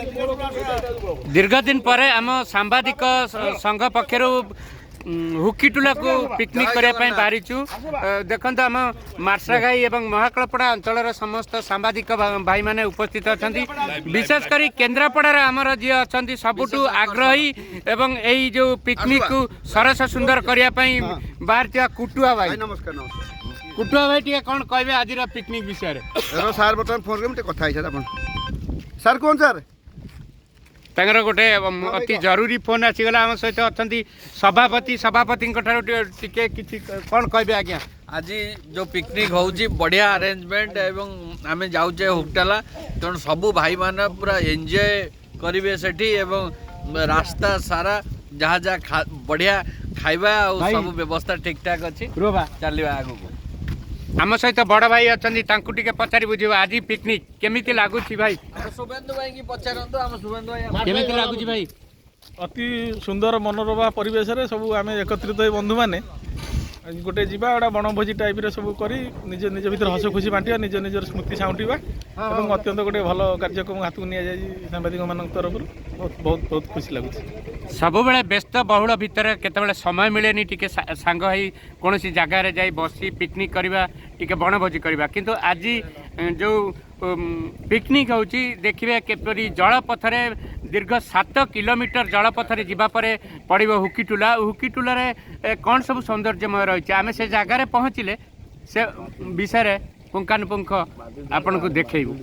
ଦୀର୍ଘ ଦିନ ପରେ ଆମ ସାମ୍ବାଦିକ ସଂଘ ପକ୍ଷରୁ ହୁକିଟୁଲାକୁ ପିକନିକ୍ କରିବା ପାଇଁ ବାହାରିଛୁ। ଦେଖନ୍ତୁ, ଆମ ମାର୍ଶାଘାଇ ଏବଂ ମହାକାଳପଡ଼ା ଅଞ୍ଚଳର ସମସ୍ତ ସାମ୍ବାଦିକ ଭାଇମାନେ ଉପସ୍ଥିତ ଅଛନ୍ତି। ବିଶେଷ କରି କେନ୍ଦ୍ରାପଡ଼ାର ଆମର ଯିଏ ଅଛନ୍ତି ସବୁଠୁ ଆଗ୍ରହୀ ଏବଂ ଏଇ ଯେଉଁ ପିକନିକକୁ ସରସ ସୁନ୍ଦର କରିବା ପାଇଁ ବାହାରିଥିବା କୁଟୁଆ ଭାଇ। ଭାଇ, ନମସ୍କାର, ନମସ୍କାର। କୁଟୁଆ ଭାଇ, ଟିକେ କ'ଣ କହିବେ ଆଜିର ପିକନିକ ବିଷୟରେ? ର ସାର୍, ବର୍ତ୍ତମାନ ଫୋନ୍ କରି ମୁଁ ଟିକେ କଥା ହେଇସାରେ। ଆପଣ ସାର୍, କୁହନ୍ତୁ ସାର୍। ତାଙ୍କର ଗୋଟେ ଅତି ଜରୁରୀ ଫୋନ୍ ଆସିଗଲା। ଆମ ସହିତ ଅଛନ୍ତି ସଭାପତି। ସଭାପତିଙ୍କ ଠାରୁ ଟିକେ ଟିକେ କିଛି କ'ଣ କହିବେ ଆଜ୍ଞା? ଆଜି ଯେଉଁ ପିକନିକ୍ ହେଉଛି, ବଢ଼ିଆ ଆରେଞ୍ଜମେଣ୍ଟ ଏବଂ ଆମେ ଯାଉଛେ ହୁକଟାଲା, ତେଣୁ ସବୁ ଭାଇମାନେ ପୁରା ଏନ୍ଜୟ କରିବେ ସେଠି ଏବଂ ରାସ୍ତା ସାରା ଯାହା ଯାହା ବଢ଼ିଆ ଖାଇବା ଆଉ ଭାଇ। ସବୁ ବ୍ୟବସ୍ଥା ଠିକ୍ ଠାକ୍ ଅଛି। ରୁହ। ଚାଲିବା ଆଗକୁ। ଆମ ସହିତ ବଡ଼ ଭାଇ ଅଛନ୍ତି, ତାଙ୍କୁ ଟିକେ ପଚାରି ବୁଝିବା ଆଜି ପିକନିକ କେମିତି ଲାଗୁଛି ଭାଇ। ଆମ ଶୁଭେନ୍ଦୁ ଭାଇକି ପଚାରନ୍ତୁ। ଆମ ଶୁଭେନ୍ଦୁ ଭାଇ। କେମିତି ଲାଗୁଛି ଭାଇ? ଅତି ସୁନ୍ଦର ମନୋରମା ପରିବେଶରେ ସବୁ ଆମେ ଏକତ୍ରିତ ହୋଇ ବନ୍ଧୁମାନେ ଗୋଟେ ଯିବା, ଗୋଟେ ବଣଭୋଜି ଟାଇପ୍ର ସବୁ କରି ନିଜ ନିଜ ଭିତରେ ହସ ଖୁସି ବାଣ୍ଟିବା, ନିଜ ନିଜର ସ୍ମୃତି ସାଉଁଟିବା ଏବଂ ଅତ୍ୟନ୍ତ ଗୋଟେ ଭଲ କାର୍ଯ୍ୟକ୍ରମ ହାତକୁ ନିଆଯାଇଛି ସାମ୍ବାଦିକମାନଙ୍କ ତରଫରୁ। ବହୁତ ବହୁତ ବହୁତ ଖୁସି ଲାଗୁଛି। ସବୁବେଳେ ବ୍ୟସ୍ତ ବହୁଳ ଭିତରେ କେତେବେଳେ ସମୟ ମିଳେନି ଟିକେ ସାଙ୍ଗ ହେଇ କୌଣସି ଜାଗାରେ ଯାଇ ବସି ପିକନିକ କରିବା, ଟିକେ ବଣଭୋଜି କରିବା। କିନ୍ତୁ ଆଜି ଯେଉଁ ପିକନିକ ହେଉଛି, ଦେଖିବେ କିପରି ଜଳପଥରେ ଦୀର୍ଘ 7 କିଲୋମିଟର ଜଳପଥରେ ଯିବା ପରେ ପଡ଼ିବ ହୁକିଟୁଲା। ହୁକିଟୁଲାରେ କ'ଣ ସବୁ ସୌନ୍ଦର୍ଯ୍ୟମୟ ରହିଛି, ଆମେ ସେ ଜାଗାରେ ପହଞ୍ଚିଲେ ସେ ବିଷୟରେ ପୁଙ୍ଖାନୁପୁଙ୍ଖ ଆପଣଙ୍କୁ ଦେଖେଇବୁ।